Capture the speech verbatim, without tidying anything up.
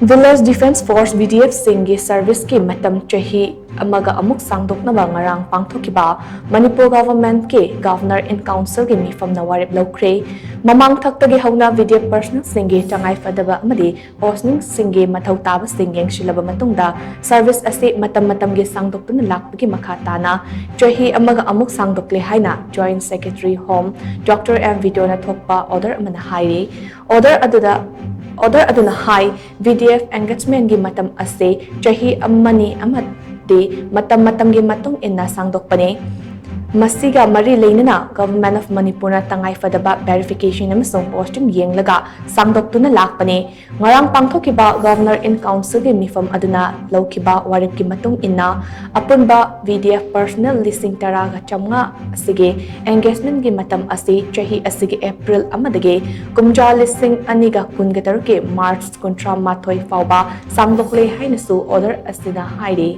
Village Defence Force, V D F ꯁꯤꯡꯒꯤ service ꯀꯤ ꯃꯇꯝ ꯆꯍꯤ ꯑꯃꯒ ꯑꯃꯨꯛ ꯁꯥꯡꯗꯣꯛꯅꯕ ꯉꯔꯥꯡ ꯄꯥꯡꯊꯣꯛꯈꯤꯕ ꯃꯅꯤꯄꯨꯔ government ꯀꯤ Governor in Council ꯒꯤ ꯃꯤꯐꯝꯅ ꯋꯥꯔꯦꯞ ꯂꯧꯈ꯭ꯔꯦ꯫ ꯃꯃꯥꯡ ꯊꯛꯇꯒꯤ ꯍꯧꯅ V D F personnel ꯁꯤꯡꯒꯤ ꯇꯉꯥꯏ ꯐꯗꯕ ꯑꯃꯗꯤ posting ꯁꯤꯡꯒꯤ ꯃꯊꯧ ꯇꯥꯕꯁꯤꯡ ꯌꯦꯡꯁꯤꯜꯂꯕ ꯃꯇꯨꯡꯗ service ꯑꯁꯤ ꯃꯇꯝ ꯃꯇꯝꯒꯤ ꯁꯥꯡꯗꯣꯛꯇꯨꯅ ꯂꯥꯛꯄꯒꯤ ꯃꯈꯥ ꯇꯥꯅ ꯆꯍꯤ ꯑꯃꯒ ꯑꯃꯨꯛ ꯁꯥꯡꯗꯣꯛꯂꯦ ꯍꯥꯏꯅ Joint Secretary Home Doctor M ꯕꯤꯗ꯭ꯌꯣꯅ ꯊꯣꯛꯄ order ꯑꯃꯅ ꯍꯥꯏꯔꯤ꯫ Order ꯑꯗꯨꯗ, order ꯑꯗꯨꯅ ꯍꯥꯏ, V D F engagement ꯒꯤ ꯃꯇꯝ ꯑꯁꯤ ꯆꯍꯤ ꯑꯃꯅꯤ ꯑꯃꯗꯤ ꯃꯇꯝ ꯃꯇꯝꯒꯤ ꯃꯇꯨꯡ ꯏꯟꯅ ꯁꯥꯡꯗꯣꯛꯄꯅꯤ꯫ ꯃꯁꯤꯒ ꯃꯔꯤ ꯂꯩꯅꯅ Government of ꯃꯅꯤꯄꯨꯔꯅ ꯇꯉꯥꯏ ꯐꯗꯕ verification ꯑꯃꯁꯨꯡ posting ꯌꯦꯡꯂꯒ ꯁꯥꯡꯗꯣꯛꯇꯨꯅ ꯂꯥꯛꯄꯅꯤ꯫ ꯉꯔꯥꯡ ꯄꯥꯡꯊꯣꯛꯈꯤꯕ Governor in Council ꯒꯤ ꯃꯤꯐꯝ ꯑꯗꯨꯅ ꯂꯧꯈꯤꯕ ꯋꯥꯔꯦꯞꯀꯤ ꯃꯇꯨꯡ ꯏꯟꯅ ꯑꯄꯨꯟꯕ V D F personnel ꯂꯤꯁꯤꯡ ꯇꯔꯥꯒ ꯆꯥꯝꯃꯉꯥ ꯑꯁꯤꯒꯤ engagement ꯒꯤ ꯃꯇꯝ ꯑꯁꯤ ꯆꯍꯤ ꯑꯁꯤꯒꯤ April ꯑꯃꯗꯒꯤ ꯀꯨꯝꯖꯥ ꯂꯤꯁꯤꯡ ꯑꯅꯤꯒ ꯀꯨꯟꯒ ꯇꯔꯨꯛꯀꯤ March ꯀꯨꯟꯊ꯭ꯔꯥ ꯃꯥꯊꯣꯏ ꯐꯥꯎꯕ ꯁꯥꯡꯗꯣꯛꯂꯦ ꯍꯥꯏꯅꯁꯨ order ꯑꯁꯤꯅ ꯍꯥꯏꯔꯤ꯫